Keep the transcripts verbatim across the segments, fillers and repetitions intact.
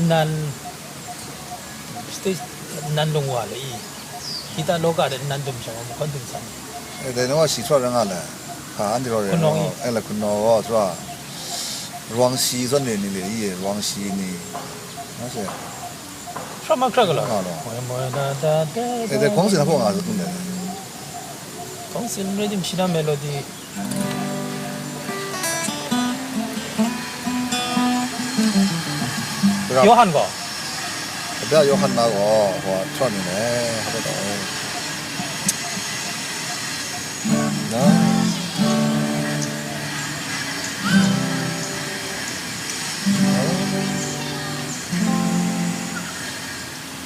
Nan stage nan lung wa le i. Kita loka de nan dum shang, hkawn dum san. E, dai nawa shi chawra nga le. Ha, anti ro re. Kunong i. E, la kunong wa chawra. Ruang shi zon le ni le i, ruang shi ni. Na se. Shama kra ga la. Nga lo. Mo, mo, da, da, da, e, da, de kong sin ko nga zon le. Kong sin rhythm shi na melody. Yohan gaw? Kabya Yohan na gaw, wa, htawn ni ne, hpa taw. Na.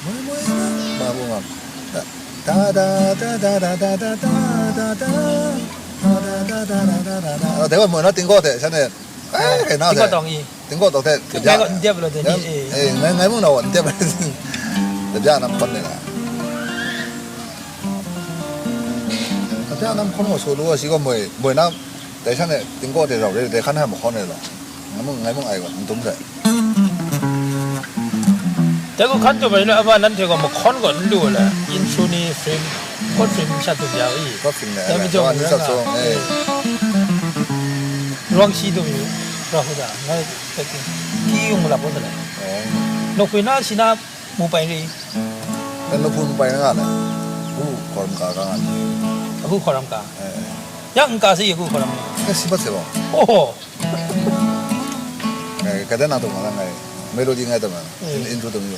Moi, moi, na. Ma, bu, ma. Da, da, da. Dai wa moi na tinggaw hte, shanhte, eh, kai na tinggaw hte. Tinggaw tawng i. Tinggaw tawng hte, ngai gaw n dep lo, dai ni, eh. Eh, ngai, ngai mung na wa, n dep. Kabya nam hkawn ni la. Kabya nam hkawn gaw solo wa shi gaw moi, moi na, dai shanhte tinggaw hte rau re, dai hkan hta mahkawn ni la. Ngai mung, ngai mung ai gaw, n dum hte. Dai gaw hkan dum ai le, aba nanhte gaw mahkawn gaw n lu le, intro ni frame, chord frame sha dum ya i. Chord frame le, dai majaw, ni sa song, eh. Ruang shi dum yu, ra hu da, ngai, ki yung la pon da le. Oh. Nukpui na shi na mu pai ri. Nukpui mu pai na nga le. Hu hkawram ka ka nga ni. Hu hkawram ka. Eh, eh. Yang ka si hu hkawram. Eh, si bat se ba. Oh. Ngai, ka dan na tu ma ngai. Melody ngai tu ma. Eh. In, intro tu mi.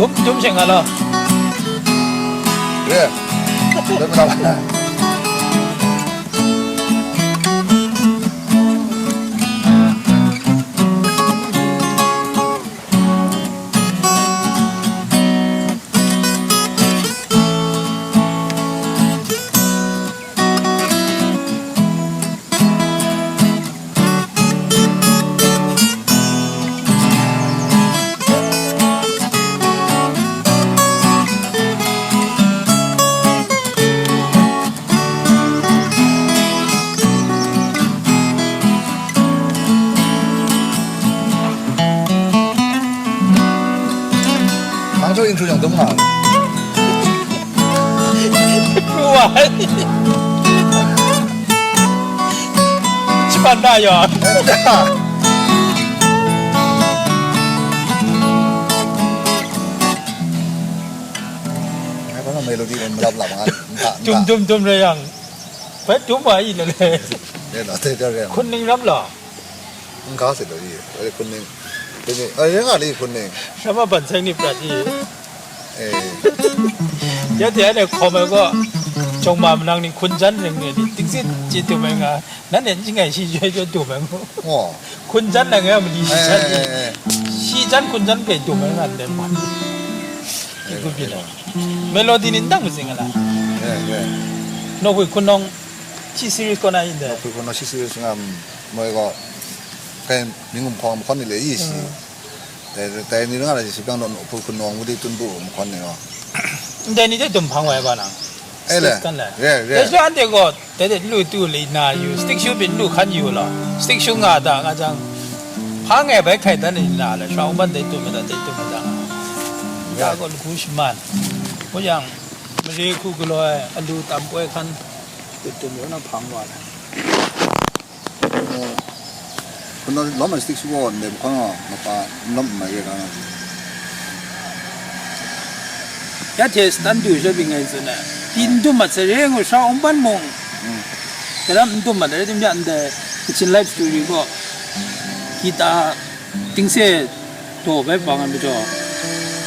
Dum, dum seng nga lo. Re. Dum nga lo. Hangzhou intro yang dum nga. Wai. Cipan da ya. Ngai pa melody lam lap lap nga. Dum dum dum re yang. Bai dum wa i le le. Le la te da re. Kun ning ram la. N ga se lo i, e, Kunning. Kunning. E, ya nga li Kunning. Shama ban sai ni prat i. E. Ya de ne khom ai gaw, jawng ma manang ni kun jan ring ni, ting sit chi tu mai nga, nan ne jing ai shi joi joi tu mai ngu. Oh. Kun jan na nga ma li shi jan ni. E, e, e. Shi jan kun jan kai tu mai nga de man. Ki ku bi na. Melody ni ndang ma sing la. E, e. No hui kun nong chi series ko na in de. No hui kun nong chi series nga, mm. Moi gaw, kai ming gumhkawng mahkawn ni le i si. Mm. Dai, dai ni ring nga ai si, byang naw hpui hkun nawng mudi tun bu mahkawn ni gaw. Ndai ni de dum hpang wai ba nang. E le. Stage kan le. Re, re. Dai shi anhte gaw, dai de lu tu le na yu, stick shoe byin lu hkan yu law. Stick shoe nga da nga jang. Hpa ngai bai hkai dan ni na le, shawng ban dai tu ma da, dai tu ma da. Re. Da gaw lu hku shaman. Ko yang, mare hku galaw ai, alu tam poi hkan, tu tu mi na hpang wa le. Hpun na lawm ai stick shoe gaw ndai mahkawn gaw mapa n lawm n mai re ga na. Ya hte stan du sha byin ai tsun ai. Pyi n dum mat sai re ngu sha, awng ban mung. Mm. Galam n dum mat ai, rai timung ndai Kachin Live Story gaw. Kita tingse daw bai bang ai majaw,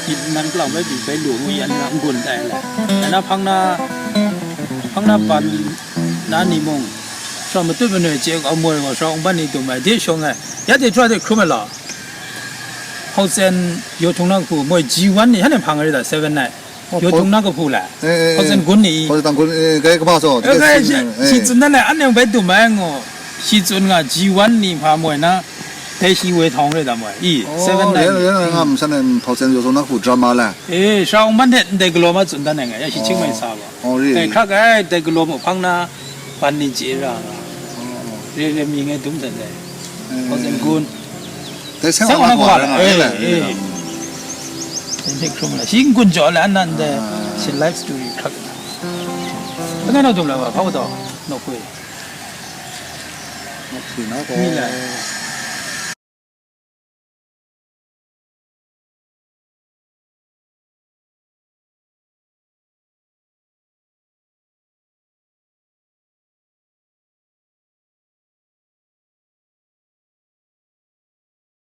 myit nan kalang bai byi bai lu ngu yan na n-gun tai le. Ai na hpang na, hpang na ban na ni mung, sha matut manoi chye kau moi gaw, sha wungban ni dum ai, de shawng ai, ya de hkrum ai law. Hpau tsen yaw htung na kahpu moi G one ni, hane hpang ai da, seven nai. Yaw htung na kahpu la. Hpau tsen gun ni. Hpau tsen gun, eh, kai kaba so, eh, kai shi, shi tsun na le, an yang bai dum ai ngo. Shi tsun nga G one ni hpa moi na, dai shi woi htawng re da moi. I, seven nai. Ya, ya, nga msan ai hpau tsen yaw htung na kahpu drama la. Eh, sha wungban de ndai galaw ma tsun dan ai nga, ya shi ching mai sa ba. Oh, really? Dai hkrak ai, dai galaw mu hpang na, ban ni chye ra nga. Re re mi ngai dum dan dai. Hpau tsen gun. Dai sai wa na kwa la, eh, eh. Dai hkrum la. Shi n-gun jaw la, an nan dai, shi life story hkrak na. Angai nau dum la ba, hpau daw, nau kwi. Nau kwi, nau kwi. Mi la.